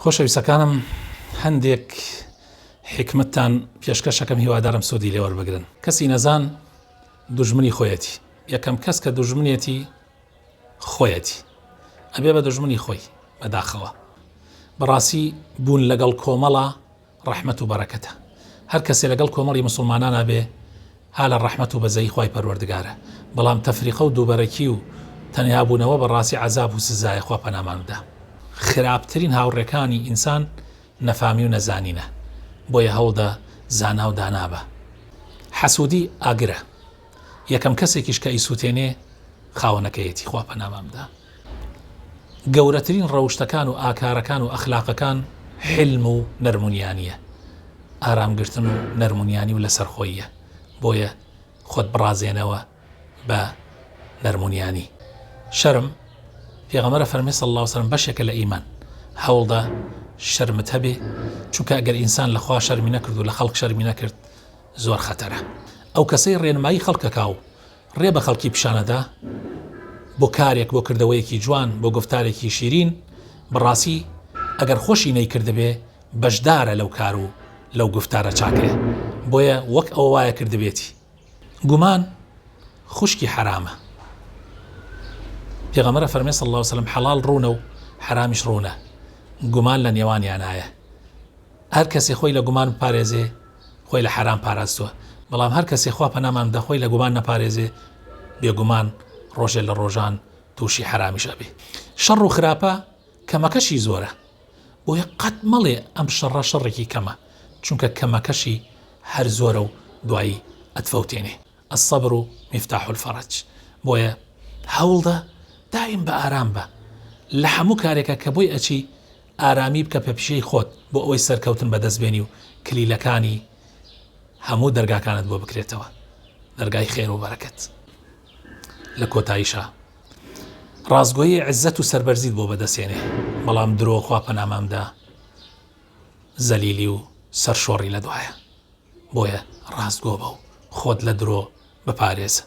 خۆشەویستەکانم هەندێک حیکمەتتان پێشکەشەکەم هیوادارم سوودی لێ وەربگرن. کەسی نەزان دوژمنی خۆیەتی یەکەم کەس کە دوژمنێتی خۆیەتی ئەبێ بە دوژمنی خۆی بەداخەوە بەڕاستی بوون لەگەڵ کۆمەڵە ڕەحمەت و بەرەکەتە هەر کەسێ لەگەڵ کۆمەڵی موسڵمانانا بێ ها لە ڕەحمەت و بەزەیی خوای پەروەردگارە بەڵام تەفریقە و دووبەرەکی و تەنیا بوونەوە بەڕاستی عەزاب و سزایە خوا پەنامان بدا. خراپترین هاوڕێکانی ئینسان نەفامی و نەزانینە بۆیە هەوڵدە زانا و دانا بە. حەسوودی ئاگرە یەکەم کەسێکیش کە ئەیسووتێنێ خاوەنەکەیەتی خوا پەنامان بدا. گەورەترین ڕەوشتەکان و ئاکارەکان و ئەخلاقەکان حیلم و نەرمونیانیە، ئارامگرتن و نەرمونیانی و لەسەرخۆییە، بۆیە خۆت بڕازێنەوە بە نەرمونیانی. شەرم، پێغەمبەر ئەفەرمێ صلی اللە وسلم بەشێکە لە ئیمان، هەوڵدە شەرمت هەبێ، چونکە ئەگەر ئینسان لە خوا شەرمی نەکرد و لە خەڵک شەرمی نەکرد زۆر خەتەرە. ئەو کەسەی ڕێنمایی خەڵک ئەکا و ڕێ بە خەڵکی پیشانەدا بۆ کارێک، بۆ کردەوەیەکی جوان، بۆ گوفتارێکی شیرین، بەڕاستی ئەگەر خۆشی نەیکردبێ بەشدارە لەو کار و لەو گوفتارە چاکەیە، بۆیە وەک ئەوە وایە کردبێتی. گومان خوشکی حەرامە. پێغەمبەر ئەفەرمێ صلی اللە علیە وسلم حەڵاڵ ڕوونە و حەرامیش ڕوونە، گومان لە نێوانیانایە. هەر کەسێ خۆی لە گومان بپارێزێ خۆی لە حەرام پاراستوە بەڵام هەر کەسێ خوا پەنامان بدە خۆی لە گومان نەپارێزێ بێگومان ڕۆژێ لە ڕۆژان تووشی حەرامیش ئەبێ شەڕ و خراپە کەمەکەشی زۆرە بۆیە قەت مەڵێ ئەم شەڕە شەڕێکی کەمە چونکە کەمەکەشی هەر زۆرە و دوایی ئەتفەوتێنێ الصبر مفتاح الفرج بۆیە هەوڵدە دایم بە ئارام بە لە هەموو کارێکا کە بۆی ئەچی ئارامی بکە پە پیشەی خۆت بۆ ئەوەی سەرکەوتن بەدەست بێنی و کلیلەکانی هەموو دەرگاکانت بۆ بکرێتەوە دەرگای خێر و بەرەکەت لە کۆتاییشا ڕاستگۆیی عزەت و سەربەرزیت بۆ بەدەستێنێ بەڵام درۆ خوا پەنامامدا زەلیلی و سەرشۆڕی لە دوایە بۆیە ڕاستگۆ بە و خۆت لە درۆ بپارێزە.